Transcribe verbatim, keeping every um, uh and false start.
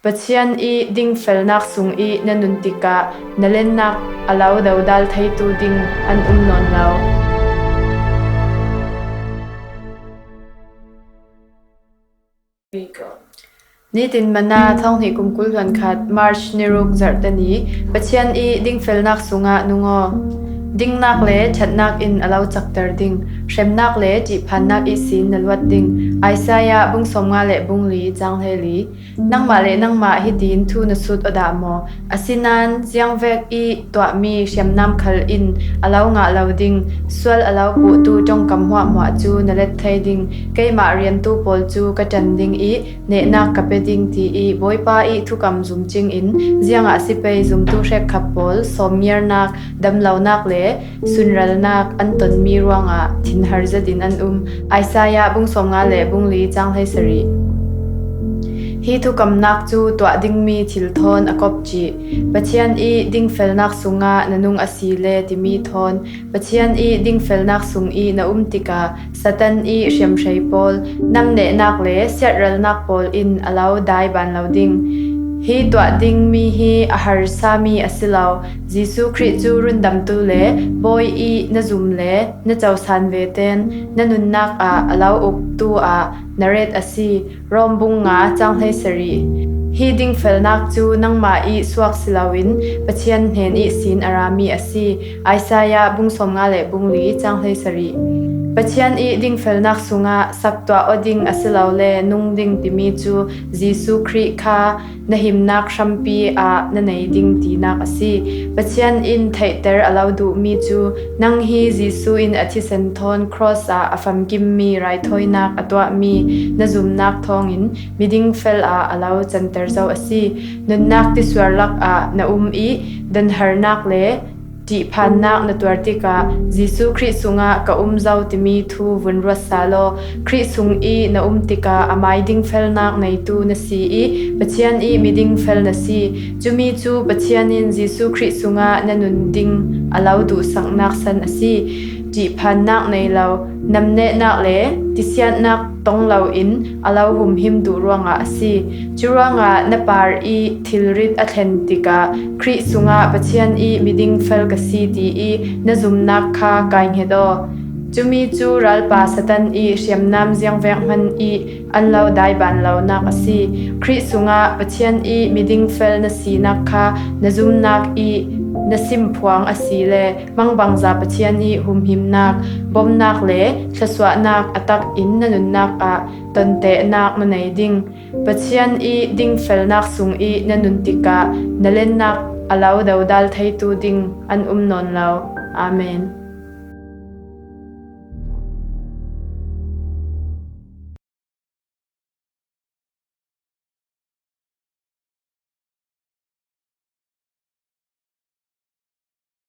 Pathian i dingfelnak sung i na nun tikah na lennak a lo dodal theitu ding an um nawn lo. Nitin Manna, thonghnih kum kul hluan khat, March ni ruk, zarhte ni. Pathian i dingfelnak sungah nung aw. Dingnak le ṭhatnak in a lo cakter ding, hremnak le ṭihphannak ihsin na luat ding. Isaiah bung sawmnga le bung li, cang hleili. Nangmah le nangmah hitin thu na sut aw dah maw? Asinain ziangvek i tuahmi hriamnam khal in a lo ngah lo ding, sual a lo puhtu ṭongkam hmuahhmuah cu na let thei ding. Keimah riantu pawl cu ka ṭan ding i nehnak ka pe ding, ti i Bawipa i thukam zum cingin, ziangah si pei zumtu hrekkhat pawl sawmngiarnak, damlonak le sunralnak an tonmi ruangah thinhar zetin an um. Isaiah bung sawmnga le bung li, cang hleisarih. Hi thukamnak cu tuah dingmi thil thawn a kopcih. Pathian i dingfelnak sungah na nung a si le timi thawn. Pathian i dingfelnak sung i na um tikah Satan i hriamhrei pawl, namnehnak le siatralnak pawl in a lo daiban lo ding. Hi tuah dingmi hi a harsami a si lo. Jesuh Khrih cu rundamtu le Bawi i na zum le na cosan veten na nunnak ah a lo uktu ah na ret a si. Rom bung nga, cang hleisarih. Hi dingfelnak cu nangmah i suak si loin Pathian hnen ihsin a rami a si. Isaiah bung sawmnga le bung li, cang hleisarih. Pathian i dingfelnak sungah sak tuah aw ding a si lo le nung ding timi cu Jesuh Khrih kha na himnak hrampi ah na nei ding tinak a si. Pathian in theihter a lo duhmi cu nang hi Jesuh in a thisen thawn cross ah a famkimmi raithawinak a tuahmi na zumnak thawngin miding fel ah a lo canter zo a si. Nunnak tisuar lakah na um i donharnak le ṭihphannak na tuar tikah Jesuh Khrih sungah ka um zo timi thu vun ruat sal aw. Khrih sung i na um tikah amai dingfelnak neitu na si i Pathian i miding fel na si. Cumi cu Pathian in Jesuh Khrih sungah na nun ding a lo duhsaknak san a si. Ṭihphannak nei lo, namnehnak le tisiatnak tong loin a lo humhim duh ruangah a si. Curuangah na par i thilrit a thlen tikah Khrih sungah Pathian i miding fel ka si ti i na zumnak kha kaihnget aw. Cumi cu ralpa Satan i hriamnam ziangvek hmanh i an lo daiban lonak a si. Khrih sungah Pathian i miding fel na sinak kha na zumnak i na simphuang a si le mangbangza Pathian i humhimnak, bawmnak le thluasuahnak a tak in na nunnak ah tontehnak na nei ding. Pathian i dingfelnak sung i na nun tikah na lennak a lo dodal theitu ding an um nawn lo. Amen.